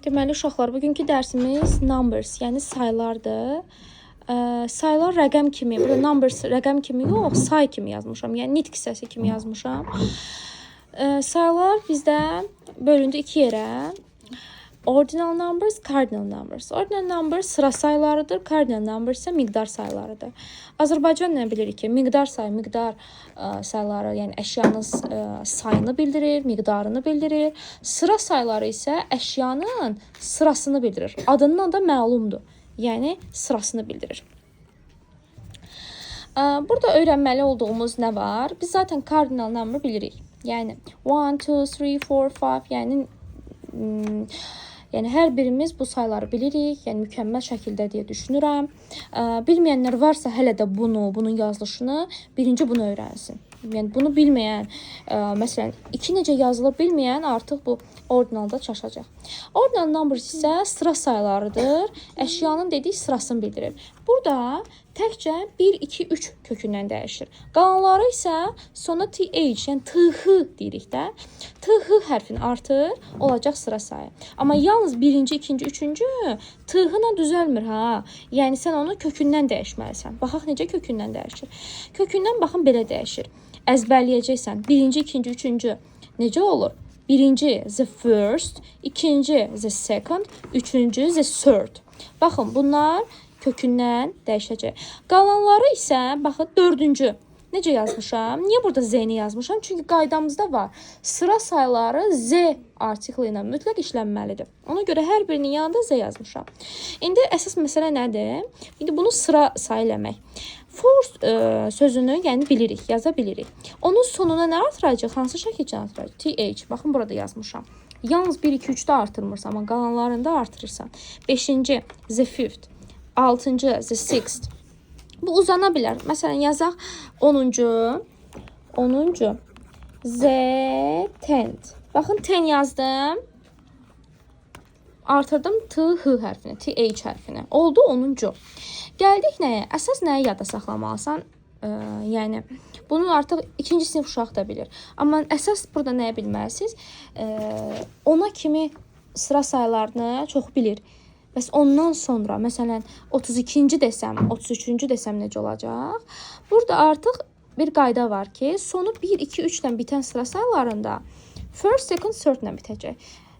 Deməli uşaqlar, bugünkü dərsimiz numbers, yəni saylardır. Saylar rəqəm kimi, burada numbers rəqəm kimi yox, say kimi yazmışam. Yəni nitq hissəsi kimi yazmışam. Saylar bizdə bölündü iki yerə. Ordinal numbers, cardinal numbers. Ordinal numbers sıra saylarıdır, cardinal numbers isə miqdar saylarıdır. Azərbaycan nə bilirik ki, miqdar sayı, miqdar sayları, yəni əşyanın sayını bildirir, miqdarını bildirir. Sıra sayları isə əşyanın sırasını bildirir. Adından da məlumdur. Yəni sırasını bildirir. Burada öyrənməli olduğumuz nə var? Biz zaten cardinal number bilirik. Yəni 1, 2, 3, 4, 5, yəni hər birimiz bu sayları bilirik, yəni mükəmməl şəkildə deyə düşünürəm. Bilməyənlər varsa hələ də bunu, bunun yazılışını birinci bunu öyrənsin. Yəni bunu bilməyən, məsələn, 2 necə yazılır bilməyən artıq bu ordinalda çaşacaq. Ordinal numbers isə sıra saylarıdır. Əşyanın dedik sırasını bildirir. Burada təkcə 1, 2, 3 kökündən dəyişir. Qalanları isə sona th, yəni th deyirik də. Th hərfini artır, olacaq sıra sayı. Amma yalnız birinci, ikinci, üçüncü th ilə düzəlmir ha. Yəni sən onu kökündən dəyişməlisən. Baxaq necə kökündən dəyişir. Kökündən baxın belə dəyişir. Əzbərləyəcəksən. Birinci, ikinci, üçüncü necə olur? Birinci the first, ikinci the second, üçüncü the third. Baxın bunlar kökündən dəyişəcək. Qalanları isə baxın dördüncü. Necə yazmışam? Niyə burada Z-ni yazmışam? Çünki qaydamızda var. Sıra sayları Z artikli ilə mütləq işlənməlidir. Ona görə hər birinin yanında Z yazmışam. İndi əsas məsələ nədir? İndi bunu sıra sayı eləmək. Fourth sözünü yəni bilirik, yaza bilirik. Onun sonuna nə artıracaq? Hansı şəkildə artıracaq? TH. Baxın burada yazmışam. Yalnız 1 2 3-də artırmırsan, amma qalanlarında artırırsan. 5-ci the fifth, 6-cı the sixth. Bu uzana bilər. Məsələn yazaq 10-cu 10-cu the tenth. Baxın ten yazdım. Artırdım T, H hərfini, T, H hərfini. Oldu 10-cu. Gəldik nəyə? Əsas nəyi yadda saxlamalısan? Yəni bunu artıq ikinci sinif uşaq da bilir. Amma əsas burada nəyi bilməlisiniz? Ona kimi sıra saylarını çox bilir. Bəs ondan sonra məsələn 32-ci desəm, 33-cü desəm necə olacaq? Burada artıq bir qayda var ki, sonu 1, 2, 3 ilə bitən sıra saylarında first, second, third ilə bitəcək.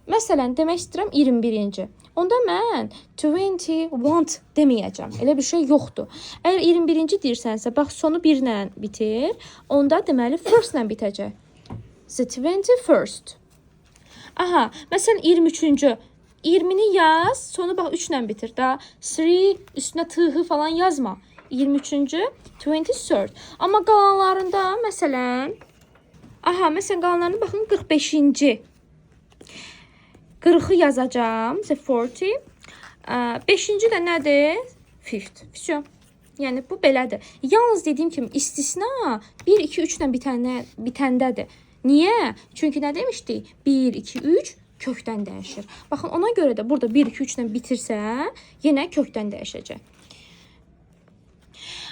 Məsələn, demək istəyirəm 21-ci. Onda mən 21 deməyəcəm. Elə bir şey yoxdur. Əgər 21-ci deyirsənsə, bax sonu 1 ilə bitir. Onda deməli first ilə bitəcək. The 21st. Aha, məsələn 23-cü. 20-ni yaz, sonu bax 3 ilə bitir da. 3 üstünə th falan yazma. 23-cü 23rd. Amma qalanlarında məsələn, aha, məsələn qalanlarında baxın 45-ci. 40-ı yazacağam. The 40. 5-ci də nədir? Fifth. Vəsə. Yəni bu belədir. Yalnız dediyim kimi istisna 1 2 3 ilə bitəndədir. Niyə? Çünki nə demişdik? 1 2 3 kökdən dəyişir. Baxın ona görə də burada 1 2 3 ilə bitirsə, yenə kökdən dəyişəcək.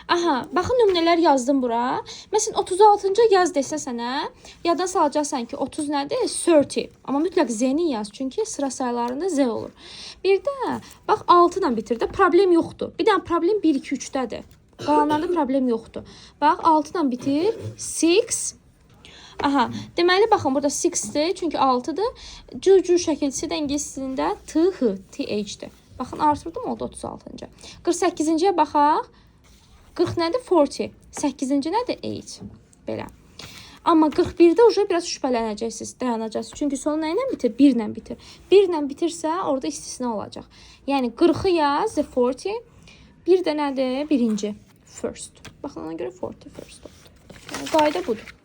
Aha, baxın nümunələr yazdım bura. Məsələn 36-cı yaz desə sənə, yaddan salacaqsan ki 30 nədir? 30. Amma mütləq Z-ni yaz, çünki sıra saylarında Z olur. Bir də bax 6 ilə bitir də problem yoxdur. Bir dənə problem 1 2 3-dədir. Qalanlarda problem yoxdur. Bax 6 ilə bitir. 6. Aha, deməli baxın burada 6-dir, çünki 6-dır. C C şəkilçisi də ingilis dilində T H, T H-dir. Baxın artırdım oldu 36-cı. 48-ciyə baxaq. 40 nədir? 40. 8-ci nədir? 8. Belə. Amma 41-də уже biraz şübhələnəcəksiniz, dayanacaqsınız. Çünki sonu nə ilə bitir? 1 ilə bitir. 1 ilə bitirsə, orada istisna olacaq. Yəni 40-ı yaz, the 40. Bir də nədir? Birinci. First. Baxın ona görə 41st oldu. Yəni qayda budur.